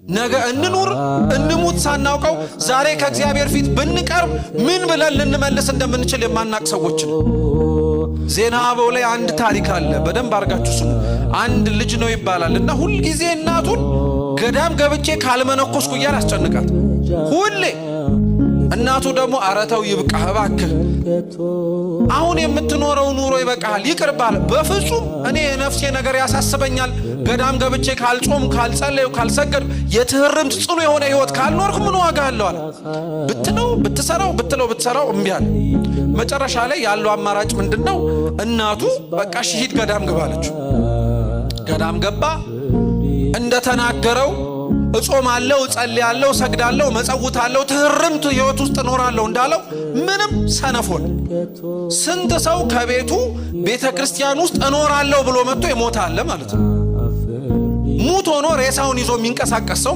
ነገ እንኑር እንሙት ሳናውቀው ዛሬ ከእግዚአብሔር ፊት ብንቀርብ ምን ብለን ልንመልስ እንደምንችል የማናቅ ሰዎች ነው። ዜና አበው ላይ አንድ ታሪክ አለ። በደንብ አድርጋችሁ ስሙ። አንድ ልጅ ነው ይባላል እና ሁልጊዜ እናቱን ገዳም ገብቼ ካልመነኮስኩ እያለ አስጨንቃት ሁሌ። እናቱ ደግሞ አረተው ይብቃህ እባክህ፣ አሁን የምትኖረው ኑሮ ይበቃሃል፣ ይቅርባል። በፍጹም እኔ የነፍሴ ነገር ያሳስበኛል። ገዳም ገብቼ ካልጾም፣ ካልጸለዩ፣ ካልሰገድ የትህርምት ጽኑ የሆነ ህይወት ካልኖርኩ ምን ዋጋ አለው አለ። ብትለው ብትሰራው ብትለው ብትሰራው እምቢ አለ። መጨረሻ ላይ ያለው አማራጭ ምንድን ነው? እናቱ በቃ እሺ ሂድ ገዳም ግባ አለችው። ገዳም ገባ። እንደተናገረው እጾማለሁ፣ እጸልያለሁ፣ እሰግዳለሁ፣ መጸውታለሁ፣ ትህርምት ህይወት ውስጥ እኖራለሁ እንዳለው ምንም ሰነፎን። ስንት ሰው ከቤቱ ቤተ ክርስቲያን ውስጥ እኖራለሁ ብሎ መጥቶ የሞተ አለ ማለት ነው። ሙት ሆኖ ሬሳውን ይዞ የሚንቀሳቀስ ሰው።